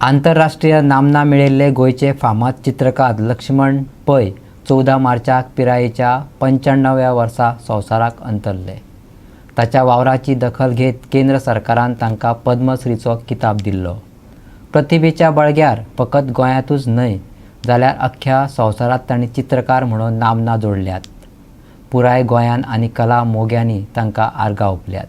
आंतरराष्ट्रीय नामना मेळिल्ले गोंयचे फामाद चित्रकार लक्ष्मण पै 14 मार्चाक पिरायेच्या 95व्या वर्सा संवसाराक अंतरले. ताच्या वावराची दखल घेत केंद्र सरकारान तांकां पद्मश्रीचो किताब दिल्लो. प्रतिभेच्या बळग्यार फकत गोंयांतूच न्हय जाल्यार अख्ख्या संवसारांत तांणी चित्रकार म्हणून नामना जोडल्यात. पुराय गोंयान आनी कला मोग्यांनी तांकां आर्गां ओंपल्यात.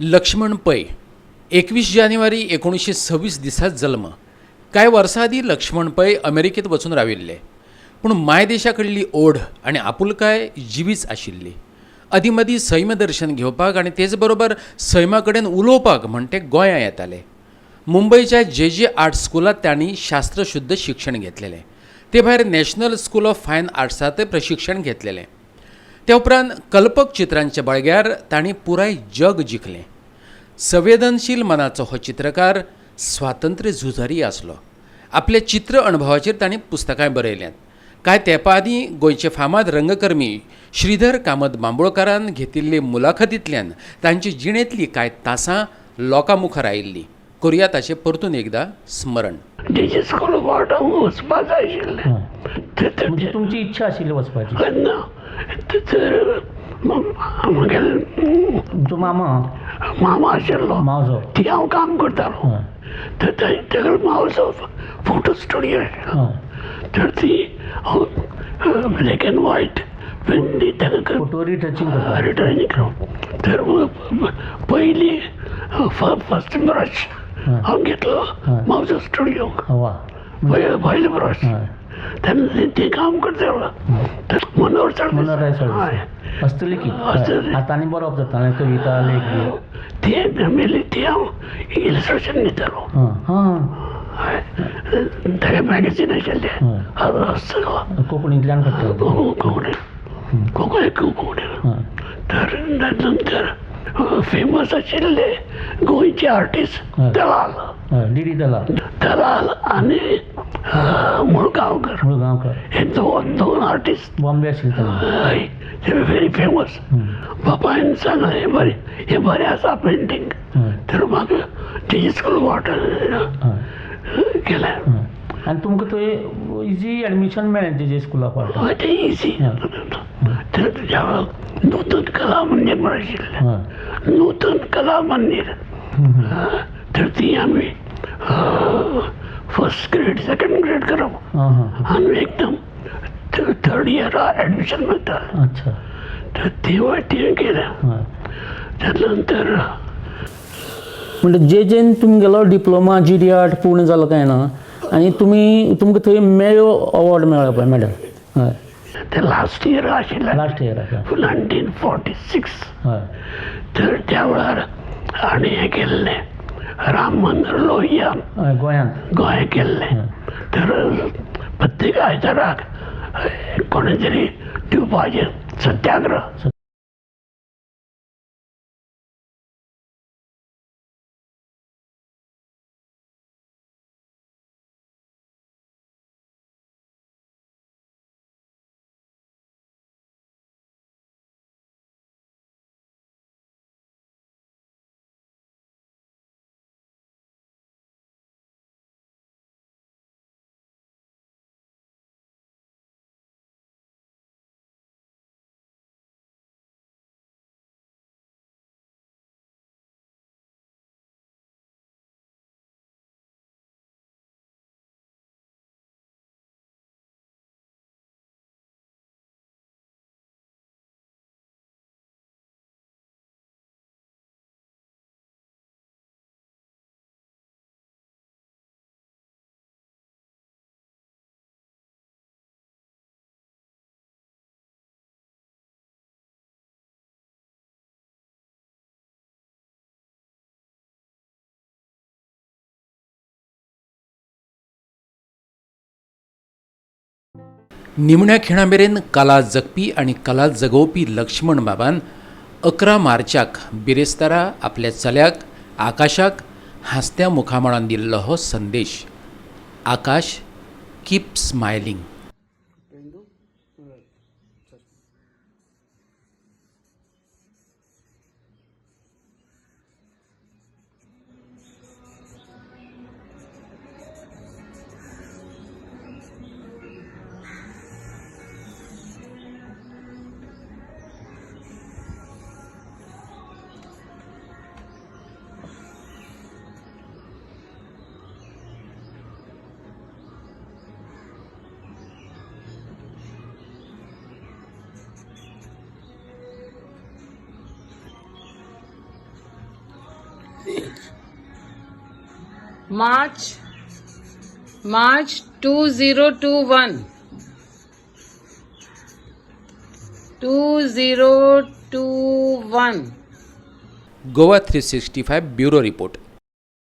लक्ष्मण पै 21 जानेवारी 1926 दिसा जल्म. कांय वर्सां आदीं लक्ष्मण पै अमेरिकेंत वचून राविल्ले, पूण मायदेशा कडली ओढ आनी आपुलकाय जिवीच आशिल्ली. अदीं मदीं सैम दर्शन घेवपाक आनी तेच बरोबर सैमा कडेन उलोवपाक म्हण ते गोंयां येताले. मुंबयच्या जे जे आर्ट स्कुलांत तांणी शास्त्रशुद्ध शिक्षण घेतलेलें. ते भायर नॅशनल स्कूल ऑफ फायन आर्ट्सांतय प्रशिक्षण घेतलेलें. त्या उपरांत कल्पक चित्रांच्या बळग्यार तांणी पुराय जग जिखलें. संवेदनशील मनाचो हो चित्रकार स्वातंत्र्य झुजारी आसलो. आपल्या चित्र अणभवाचेर तांणी पुस्तकांय बरयल्यांत. कांय तेंपा आदीं गोंयचे फामाद रंगकर्मी श्रीधर कामत बांबोळकारान घेतिल्ले मुलाखतींतल्यान तांचे जिणेंतलीं कांय तासां लोकां मुखार आयिल्लीं. करुया ताचें परतून एकदां स्मरण. जे स्कूल ऑफ आर्टाक वचपा जाय आशिल्लें. म्हणजे तुमची इच्छा आशिल्ली वचपाची? ना, तर म्हगेले तुमचो मामा मामा आशिल्लो, मावजो, ती हांव काम करतालो. तर ताका मावजो फोटो स्टुडियो आशिल्लो. तर ती हांव ब्लॅक एंड व्हायट पेंटी ताका फोटो रिटचिंग करता, रिटचिंग करप. तर पयली फर्स्ट ब्रश हांव घेतलो मावजो स्टुडियोक, पयलो ब्रश. तेन्ना तें काम करतालो. तर मनोहर सरदेसाय हस्तलिखीत हातांनी बरोवप जातालें, कविता लेख ते मेली ती हांव इलस्ट्रेशन दितालो. ताका मॅगझीन आशिल्लें हस्तकला, कोंकणींतल्यान काडटालो, कोंकणी कोंकणी कोंकणी. तर नंतर फेमस आशिल्ले गोंयचे आर्टिस्ट दलाल, डी डी दलाल, दलाल आनी मुळगांवकर, मुळगांवकर हे दोन आर्टिस्ट बॉम्बे आशिल्ले, हय, ते व्हेरी फेमस. बापायन सांगलें हें बरें, हें बरें आसा पेंटींग. तर म्हाका तेजे स्कूल ऑफ केलें आनी तुमकां थंय इजी एडमिशन मेळ्ळें जे जे स्कूल ऑफ आर्ट? हय, तें इजी. तर तुज्या नूतन कला मंदीर म्हण आशिल्लें, नूतन कला मंदीर. तर ती आमी फर्स्ट ग्रेड सेकंड ग्रेड करप आनी एकदम थर्ड इयरा एडमिशन मेळटालें. अच्छा. तर तें केलें. त्या नंतर म्हणजे जे जेन तुमगेलो डिप्लोमा जी डी आर्ट पूर्ण जालो काय ना आनी तुमी तुमकां थंय मेळ्ळो अवॉर्ड मेळ्ळो पळय मॅडल? हय, ते लास्ट इयर आशिल्लें, लास्ट इयर 1946. हय. तर त्या वेळार आनी हें केल्लें राम मनोहर लोहिया गोंयांत, गोंय केल्लें. तर प्रत्येक आयताराक कोणें तरी दिवपाचें सत्याग्रह. निमण्या खिणा मेरेन कला जगपी आनी कला जगोवपी लक्ष्मण बाबान 11 मार्चाक बिरेस्तारा आपल्या चल्याक आकाशाक हांसत्या मुखामळान दिल्लो हो संदेश. Akash, keep smiling. March 2021. 2021. Goa 365 bureau report.